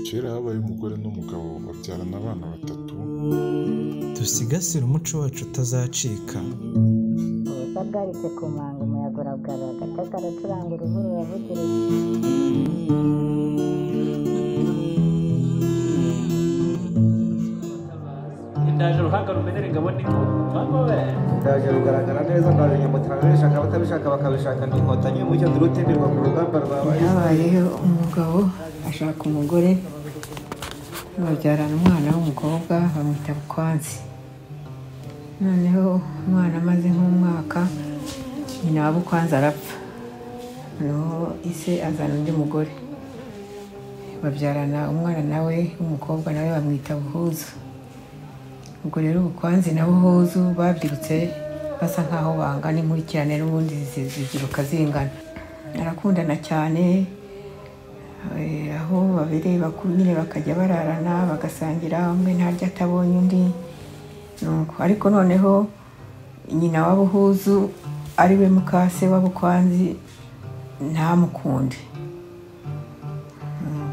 Kera habaye umugore n'umugabo babyarana abana batatu. Dusigasire umuco wacu utazacika. Ubusa bwaritse ku manga, umuyaga urabwarura, agata karacuranga, uruhu ruravugiriza. Ndaje ruhanga rumenere ngabo n'ingoma. Ndaje rugaragara neza, ndaje nyamutara ababishaka batabishaka bakabishaka, ndi inkotanyi y'umucyo ndi rutindirwa ku rugamba rwabaye. Habayeho umugabo ashaka umugore, babyarana umwana w'umukobwa bamwita Bukwanzi. Noneho umwana amaze nk'umwaka, nyina wa Bukwanzi arapfa. Noneho ise azana undi mugore, babyarana umwana nawe w'umukobwa, nawe bamwita Buhuzu. Ubwo rero Bukwanzi na Buhuzu babyirutse basa nkaho bangana, inkurikirane n'ubundi zibyiruka zingana. Arakundana cyane, aho babereye bakuru nyine bakajya bararana bagasangira, umwe ntarya atabonye undi. Nuko ariko noneho nyina wa Buhuzu ari we mukase wa Bukwanzi ntamukunde.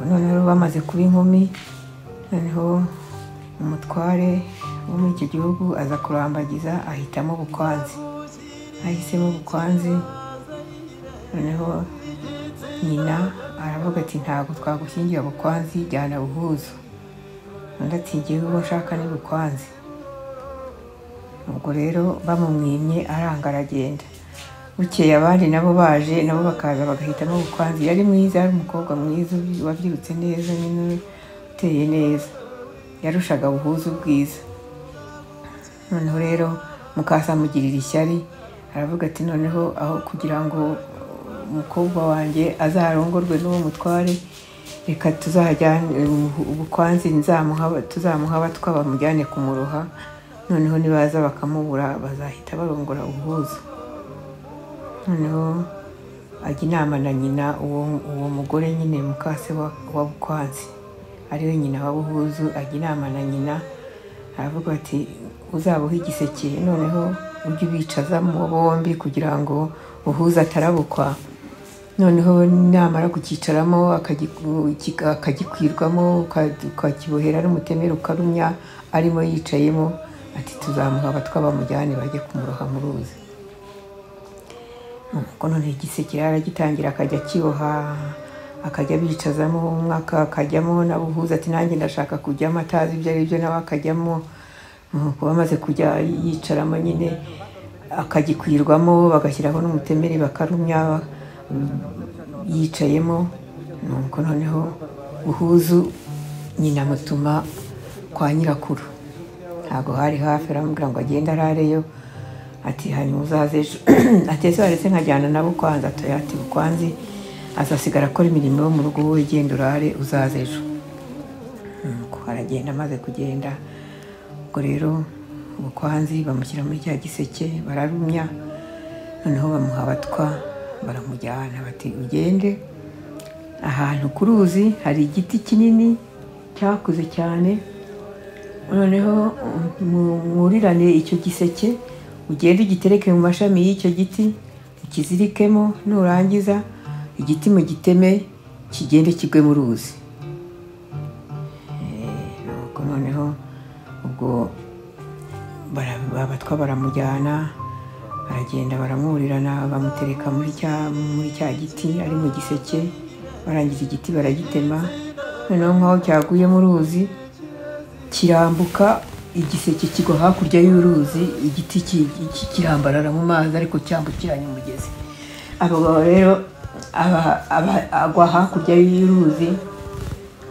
Noneho bamaze kuba inkumi, noneho umutware wo muri icyo gihugu aza kurambagiza, ahitamo Bukwanzi. Ahisemo Bukwanzi, noneho nyina aravuga ati ntabwo twagushyingira Bukwanzi, jyana Buhuzu. Undi ati njyewe uwo nshaka ni Bukwanzi. Ubwo rero bamumwimye aranga aragenda. Bukeye abandi nabo baje, nabo bakaza bagahitamo Bukwanzi. Yari mwiza, yari umukobwa mwiza wabyirutse neza nyine, uteye neza, yarushaga Buhuzu ubwiza. Noneho rero mukasa amugirira ishyari, aravuga ati noneho aho kugira ngo umukobwa wanjye azarongorwe n'uwo mutware, reka tuzajyane Bukwanzi, tuzamuha abatwa bamujyane kumuroha, noneho nibaza bakamubura bazahita barongora Buhuzu. Noneho ajya inama na nyina, uwo mugore nyine mukase wa Bukwanzi ariwe nyina wa Buhuzu, ajya inama na nyina aravuga ati uzaboha igiseke, noneho ujye ubicazamo bombi kugira ngo Buhuzu atarabukwa. Noneho namara kucyicaramo akagikwirwamo, ukakibohera n'umutemeri ukarumya arimo yicayemo, ati tuzamuha abatwa bamujyane bajye kumuroha mu ruzi. Nuko noneho igiseke aragitangira akajya akiboha, akajya abicazamo umwaka akajyamo na Buhuzu ati nanjye ndashaka kujyamo, atazi ibyo ari byo nawe akajyamo. Nuko bamaze kujya yicaramo nyine akagikwirwamo, bagashyiraho n'umutemeri bakarumya yicayemo. Nuko noneho Buhuzu nyina amutuma kwa nyirakuru, ntabwo hari hafi, aramubwira ngo agende arareyo, ati hanyuma uzaze ejo. Ati ese waretse nkajyana na Bukwanzi? Ati Bukwanzi azasigara akora imirimo yo mu rugo, wowe genda urare uzaze ejo. Nuko aragenda, amaze kugenda ubwo rero Bukwanzi bamushyira muri cya giseke bararumya, noneho bamuha abatwa baramujyana, bati ugende ahantu ku ruzi hari igiti kinini cyakuze cyane, noneho mwurirane icyo giseke, ugende ugitereke mu mashami y'icyo giti, ukizirikemo, nurangiza igiti mu giteme kigende kigwe mu ruzi. Nuko noneho ubwo abatwa baramujyana, aragenda baramwurirana, bamutereka muri cya giti ari mu giseke, barangiza igiti baragitema, noneho nk'aho cyaguye mu ruzi kirambuka, igiseke kigwa hakurya y'uruzi, igiti kirambarara mu mazi ariko cyambukiranya umugezi. Abagabo rero agwa hakurya y'uruzi,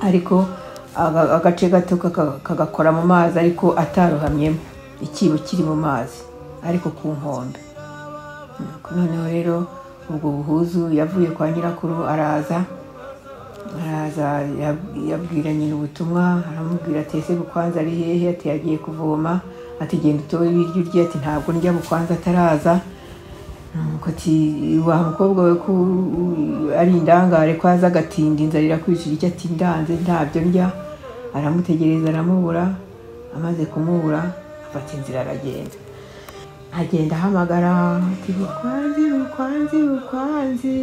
ariko agace gato kagakora mu mazi ariko atarohamyemo, ikibo kiri mu mazi ariko ku nkombe. Noneho rero ubwo Buhuzu yavuye kwa nyirakuru araza yabwira nyina ubutumwa, aramubwira ati ese Bukwanzi ari hehe? Ati yagiye kuvoma. Ati genda utore ibiryo urye. Ati ntabwo ndya Bukwanzi ataraza. Nuko ati wa mukobwa we ko ari indangare, ko aza agatinda inzara irakwicira icyo, ati ndanze ntabyo ndya. Aramutegereza aramubura, amaze kumubura afata inzira aragenda. Agenda ahamagara ati Bukwanzi, Bukwanzi, Bukwanzi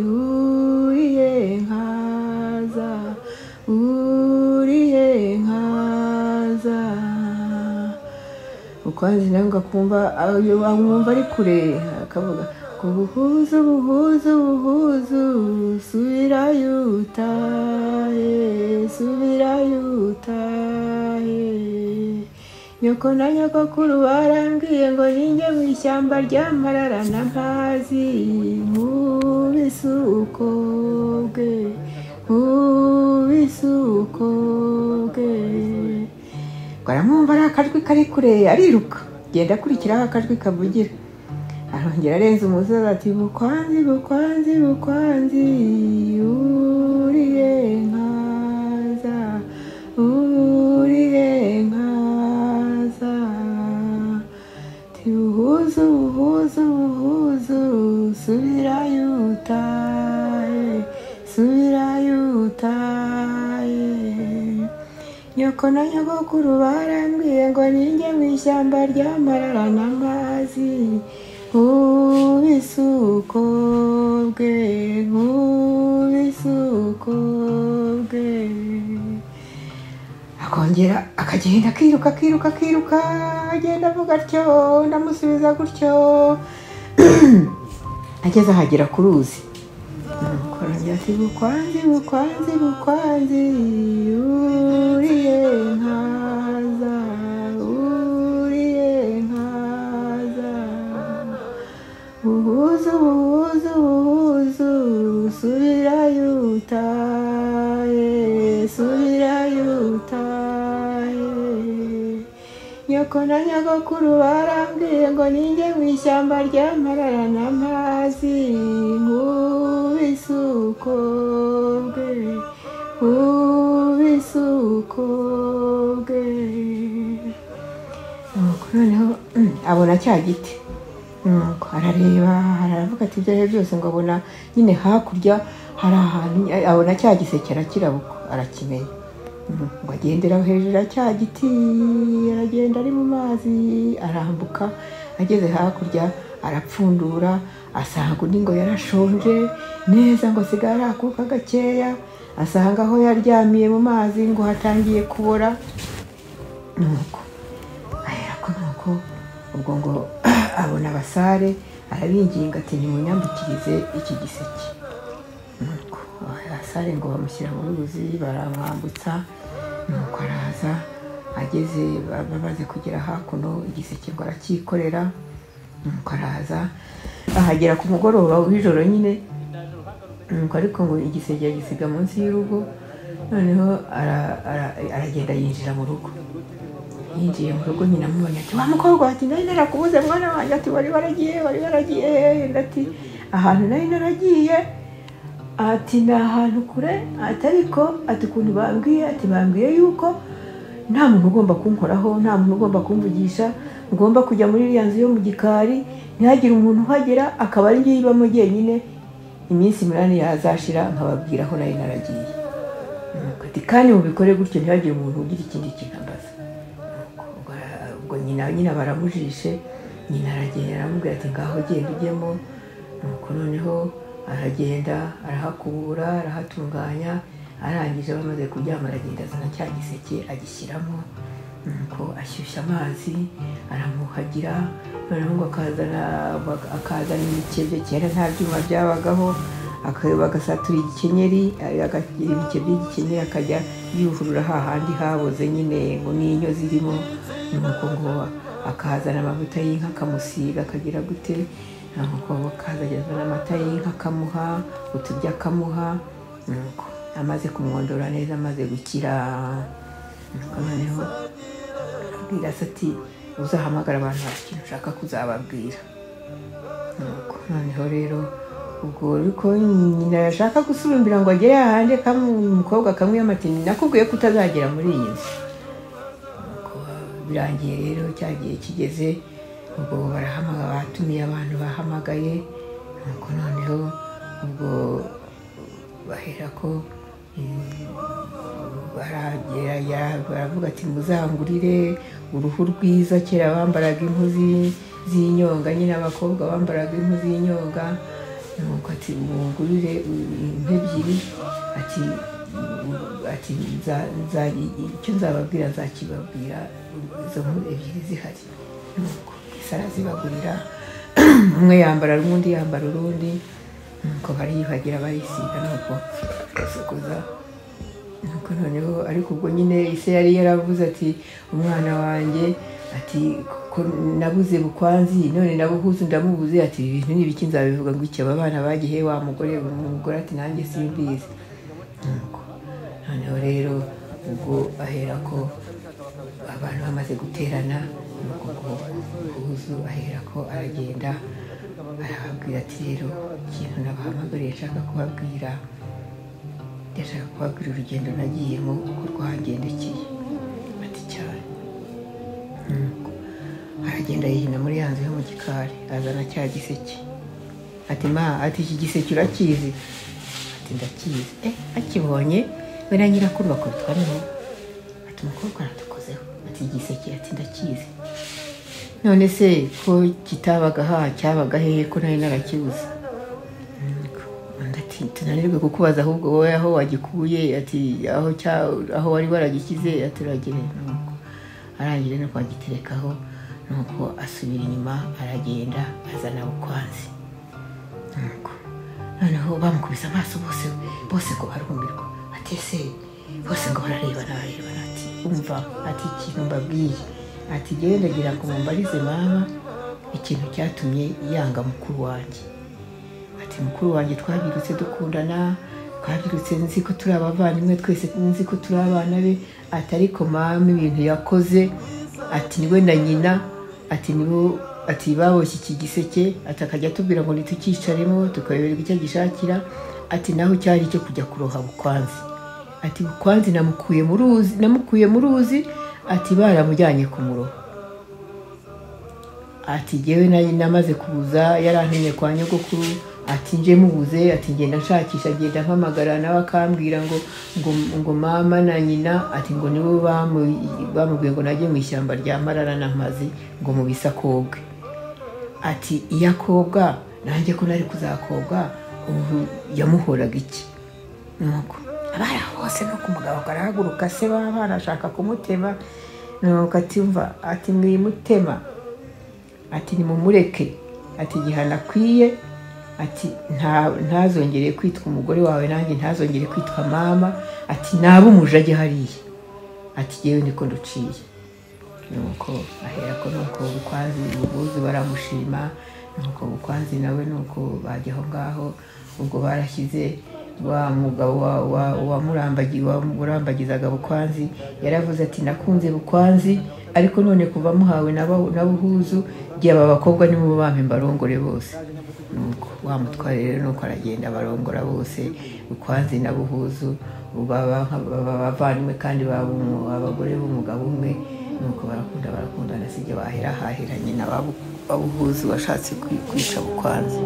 uriye nkaza. urihe nkaza. Bukwanzi nawe ngo akumva amwumva ari kure, akavuga ngo buhuzu buhuzu buhuzu, subirayo utahe, subirayo utahe. Nyoko na nyogokuru barambwiye ngo ninjye mu ishyamba ry'amarara na mpazi, nkubisuko bwe, nkubisuko bwe. Ngo aramwumva ari akajwi kari kure, ariruka genda akurikiraho akajwi kavugira. Arongera arenza umusozi ati bukwanzi bukwanzi bukwanzi, uriye nkaza, uriye nkaza. Ati buhuzu buhuzu buhuzu, subirayo utahe, subirayo utahe. Nyoko na nyogokuru barambwiye ngo ninjye mu ishyamba ry'amarara n'amazi, nkubisuko bwe, nkubisuko bwe. Akongera akagenda akiruka akiruka akiruka, agenda avuga atyo, ndamusubiza gutyo. Ageze ahagera ku ruzi, arongera ati bukwanzi bukwanzi bukwanzi, uriye nkaza, uriye nkaza. Buhuzu buhuzu buhuzu, subirayo utahe, subirayo utahe. Nyoko na nyogokuru barambwiye ngo ninjye mu ishyamba ry'amarara n'amazi, nkubisuko bwe, nkubisuko bwe. Nuko noneho abona cya giti, nuko arareba aravuga ati ibyo ari byo byose, ngo abona nyine hakurya hari ahantu, abona cya giseke arakirabuka arakimenya. Ngo agendera hejuru ya cya giti, aragenda ari mu mazi, arambuka, ageze hakurya arapfundura, asanga undi ngo yarashonje neza, ngo asigaye arakuka gakeya, asanga aho yaryamiye mu mazi ngo hatangiye kubora. Nuko aherako nuko ubwo ngo abona abasare, arabinginga ati nimunyambukirize iki giseke. Nuko abasare ngo bamushyira mu ruzi baramwambutsa. Nuko araza, ageze bamaze kugera hakuno, igiseke ngo aracyikorera. Nuko araza ahagera ku mugoroba w'ijoro nyine. Nuko ariko ngo igiseke yagisiga munsi y'urugo, noneho aragenda yinjira mu rugo. Yinjiye mu rugo nyina amubonye ati wa mukobwa, ati nari narakubuze mwana wanjye, ati wari waragiye, wari waragiye. Ati ahantu nari naragiye, ati ni ahantu kure, ati ariko ati ukuntu bambwiye, ati bambwiye yuko nta muntu ugomba kunkoraho, nta muntu ugomba kumvugisha, ngomba kujya muri iriya nzu yo mu gikari, ntihagire umuntu uhagera, akaba ari njye ibamo jyenyine, iminsi 8 yazashira nkababwira aho nari naragiye. Ati kandi mubikore gutyo, ntihagire umuntu ugira ikindi kintu ambaza. Ubwo nyina baramujishe, nyina aragenda aramubwira ati ngaho genda ujyemo. Nuko noneho aragenda arahakubura, arahatunganya, arangije bamaze kuryama aragenda azana cya giseke agishyiramo. Nuko ashyushya amazi aramuhagira, noneho ngo akazana imikebyo, kera nta byuma byabagaho, bagasatura igikenyeri, akagira imikebyo y'igikenyeri akajya yuhurura hahandi haboze nyine ngo n'inyo zirimo. Nuko ngo akazana amavuta y'inka akamusiga, akagira gute, nuko akazana amata y'inka akamuha, uturya akamuha. Nuko amaze kumwondora neza, amaze gukira, nuko noneho abwira se ati uzahamagara abantu hari ikintu ushaka kuzababwira. Nuko noneho rero ubwo ariko nyina yashaka gusubimbira ngo agere ahandi, umukobwa akamwiyama ati nakubwiye ko utazagera muri iyi nzu. Birangiye rero cyagiye kigeze, ubwo barahamagara, batumiye abantu bahamagaye. Nuko noneho ubwo bahera ko baragera, baravuga ati muzangurire uruhu rwiza, kera bambaraga impu z'inyonga nyine, abakobwa bambaraga impu z'inyonga. Nuko ati mungurire impu 2, ati ati icyo nzababwira nzakibabwira izo nkuru ebyiri zihari. Nuko ise arazibagurira, umwe yambara rumwe undi yambara urundi, nuko bariyuhagira barisiga, nuko basokoza. Nuko noneho ariko ubwo nyine ise yari yaravuze ati umwana wanjye ati ko nabuze Bukwanzi none nabuhuzu ndamubuze, ati ibi bintu ni ibiki nzabivuga ngo iki, aba bana bagihe wa mugore, umugore ati nanjye simbizi. Nuko noneho rero ubwo ahera ko abantu bamaze guterana, nuko ubwo Buhuzu ahera ko aragenda arababwira ati rero ikintu nabahamagariye nshaka kubabwira, ndashaka kubabwira urugendo nagiyemo uko rwangendekeye. Ati cyane. Nuko aragenda yihina muri ya nzu yo mu gikari, azana cya giseke. Ati ma, ati iki giseke urakizi? Ati ndakizi. Akibonye we na nyirakuru bakubitwa n'inkuba. Ati umukobwa aratukozeho. Ati igiseke, ati ndakizi. None se ko kitabaga ha cyabaga hehe ko nari narakibuze? Undi ati tunanirwe kukubaza ahubwo wowe aho wagikuye, ati aho wari waragikize, ati uragire. Nuko arangije no kwagiterekaho, nuko asubira inyuma aragenda azana Bukwanzi. Nuko noneho bamukubise amaso bose bose ngo barumirwa. Ati ese bose ngo bararebana bararebana, ati umva, ati ikintu mbabwiye, ati jyewe ndagira ngo mumbarize mama ikintu cyatumye yanga mukuru wanjye. Ati mukuru wanjye twabyirutse dukundana, twabyirutse nzi ko turi abavandimwe twese, nzi ko turi abana be, ati ariko mama ibintu yakoze, ati niwe na nyina, ati nibo, ati baboshye iki giseke, ati akajya atubwira ngo ntitukicaremo tukayoberwa icyo agishakira, ati naho cyari icyo kujya kuroha Bukwanzi. Ati Bukwanzi namukuye mu ruzi, namukuye mu ruzi, ati baramujyanye kumuroha. Ati jyewe nari namaze kuza yarantumye kwa nyogokuru, ati nje mubuze, ati ngenda nshakisha, ngenda mpamagara nawe akambwira ngo ngo ngo mama na nyina, ati ngo nibo bamubwiye ngo najye mu ishyamba rya Marara na Mpazi ngo mu bisakobwe. Ati iyo akobwa nanjye ko nari kuzakobwa, ubu yamuhoraga iki? Nuko abari aho hose nuko umugabo arahaguruka, se baba barashaka kumutema, nuko ati umva, ati mwimutema, ati nimumureke, ati igihano akwiye, ati ntazongere kwitwa umugore wawe nanjye ntazongere kwitwa mama, ati nabe umuja ajye hariya, ati jyewe niko nduciye. Nuko ahera ko nuko Bukwanzi Buhuzu baramushima, nuko Bukwanzi nawe nuko bajya aho ngaho, ubwo barashyize wa mugabo wamurambagizaga Bukwanzi, yaravuze ati nakunze Bukwanzi ariko none kuva muhawe na Buhuzu, gihe aba bakobwa nibo bampe mbarongore bose. Nuko wa mutware rero nuko aragenda barongora bose, Bukwanzi na Buhuzu baba abavandimwe kandi baba abagore b'umugabo umwe. Nuko barakunda barakundana, sijye bahera hahiranye na Buhuzu washatse kwica Bukwanzi.